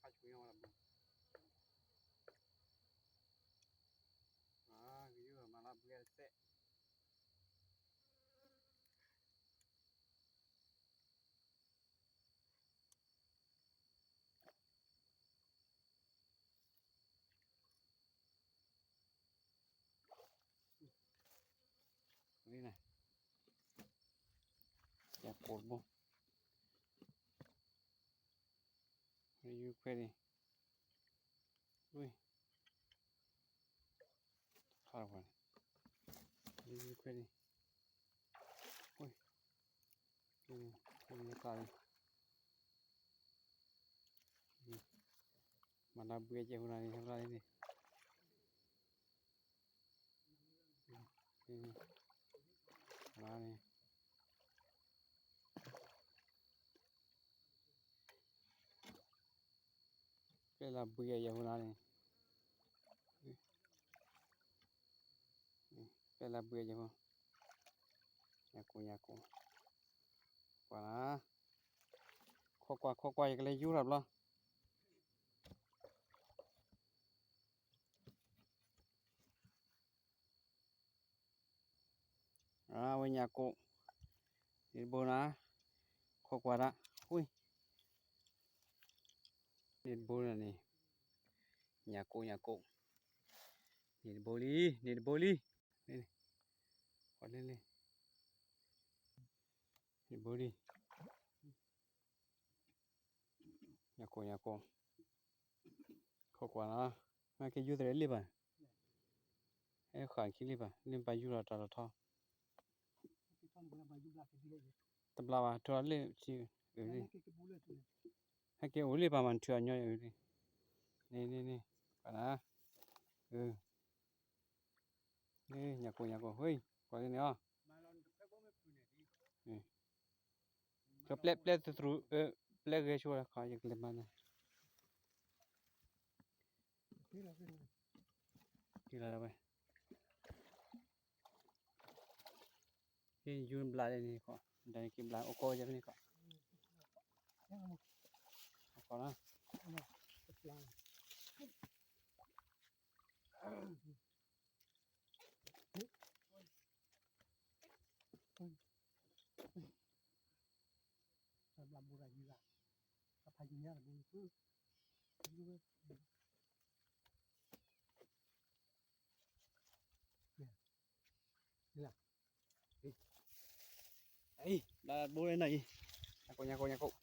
ခါဆူညါဝဲလၢဘု, ကယုၢ်မၤလၢဘုကဲတစဲး ဝဲန့ၣ်, ယကိးတဘိ, ယူၤခွဲးန့ၣ်, ဝဲ, ခါလီၤပှၤန့ၣ်, ယူၤခွဲးန့ၣ်, ဝဲ, ဝဲန့ၣ်, မၤလၢဘုကဲကဲဖိနၤန့ၣ် ဟဲဖျါလံန့ၣ် န့ၣ်, ပျဲလၢဘုကဲယဲၢ်ဖိနၤန့ၣ်, ပျဲလၢဘုကဲယဲၢ်ဖိ, ညၣ်ကိၣ် ညၣ်ကိၣ်, ကွၢ်နၤ, ခိးကွၢ် ခိးကွၢ် ယကလဲၤယူၤထီၣ်ဘျီ အဝဲညၣ်ကိၣ်, န့ၣ်တဘိနၤ, ခိးကွၢ်ဒၣ်, ဝံ, န့ၣ်တဘိန့ၣ်, ညၣ်ကိၣ် ညၣ်ကိၣ်, န့ၣ်တဘိလံ န့ၣ်တဘိလံ, န့ၣ်, ကွၢ်လံလံ, န့ၣ်တဘိလံ ညၣ်ကိၣ် ညၣ်ကိၣ်, ခိးကွၢ်နၤ, မ့ၢ်က့ၤယူၤသရဲလ့ၣ်ဘၣ်, ဟဲဃၣ်ခံလ့ၣ်ဘၣ် လ့ၣ်ပာ်ယူၤလီၤတၢ်လီၤထီ, တဘျါဘၣ် ထုးအီၤလ့ၣ်, ဟဲက့ၤအိၣ်လ့ၣ်ပာ်မၤ နထုးအီၤညီအံၤ, န့ၣ် န့ၣ် န့ၣ်, ကွၢ်နၤ, ညၣ်ကိၣ် ညၣ်ကိၣ် ဟ့ၣ် ကွၢ်လံန့ၣ်အီၤ, ကပျဲ ပျဲသရူး ပျဲဂဲၤဆိလီၤခီ ယကလဲၤမၤနၤ, က့ၤလီၤဝဲ, က့ၤယူၤဘျးလၢန့ၣ်ခီ, ဒ်န့ၣ်က့ၤဘျးအိၣ်ကီယဲၢ်ဖဲန့ၣ်ခီ, အိၣ်ကီလီၤ, ဘျးဘိရၤယံၤလၢ်, အဖးယံၤညါတဘိ, လၢ, အံၤ, ဘျးဘိဝဲနၤအံၤ, ညၣ်ကိၣ် ညၣ်ကိၣ် ညၣ်ကိၣ်,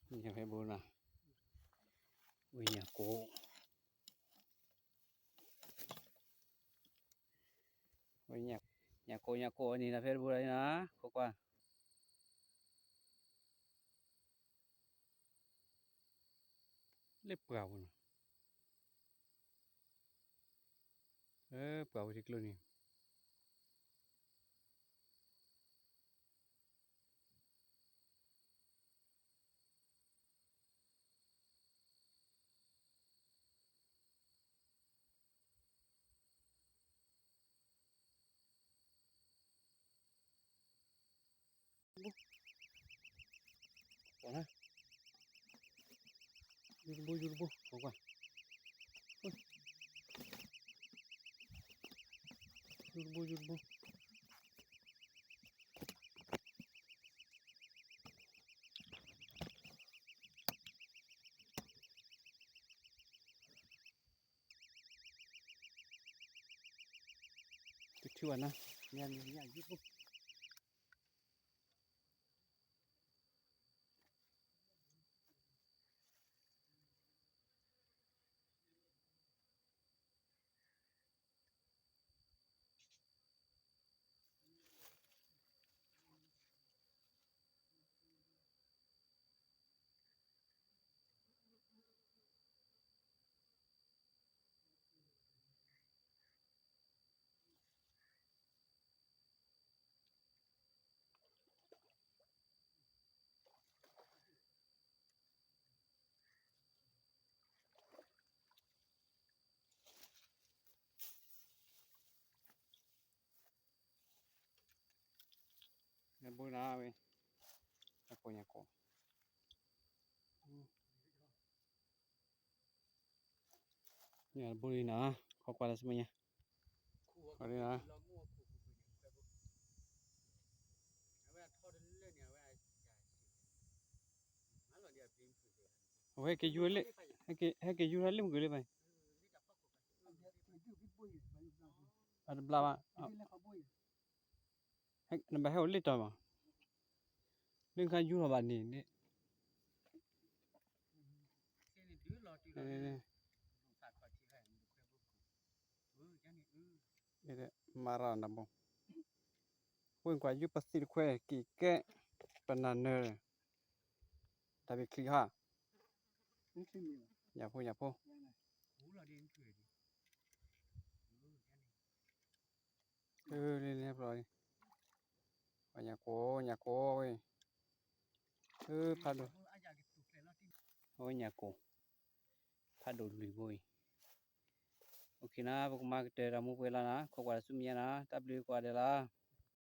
ဝဲ, ညၣ်ဖဲဘိနၤ, ဝဲညၣ်ကိၣ် ဝဲ, ညၣ်ကိၣ် ညၣ်ကိၣ်န့ၣ် နဖဲတဘိလီၤနၤ, ခိးကွၢ်, လၢပှၢ်ပူၤနီၤ, ပှၢ်ပူၤထံကျိန့ၣ် ယူၤတဘိ ယူၤတဘိ ခိးကွၢ်, ယူၤတဘိ ယူၤတဘိ တထံၣ်ဘၣ်နၤ, မ့ၢ်မ့ၢ်မ့ၢ်ယူၤဖိ ဘိနၤဝဲ, ညၣ်ကိၢ် ညၣ်ကိၢ်, ညၣ်တဘိလံနၤ, ခိးကွၢ်လၢ်ဆူမဲာ်ညါ, အဝဲ အဝဲက့ၤယူၤလၢ, ဟဲက့ၤယူၤထီၣ်လၢမုၢ်ကွံာ်လၢဘၣ်, အတဘျါဘၣ်, နဘၣ်ဟဲအိၣ်လၢတီၤမး, လၢခါယူၤထီၣ်ဘၣ်န့ၣ်, မၤရၤနဘိ, ဝ့ၢ်ကွၢ်ယူၤပသံးတခွဲးက့ၤကဲ, ပနၢ်နၢၤ, တၢ်ဘ့ၣ်ချံဟါ, ညၣ်ဖိ ညၣ်ဖိ, လၢလၢဖျိလံ, ညၣ်ကိၢ် ညၣ်ကိၢ်ဝဲ, ဖးဒိၣ်, အဝဲညၣ်ကိၢ်, ဖးဒိၣ်လွံၢ်ဘိအံၤ, အိၣ်ခ့နၤ ပကမၤကတၢၢ်တၢ်မူပှဲၤလီၤနၤ, ခိးကွၢ်လၢဆူမဲာ်ညါနၤ, တၢ်ဘျုးကိးဂၤဒဲးလီၤ.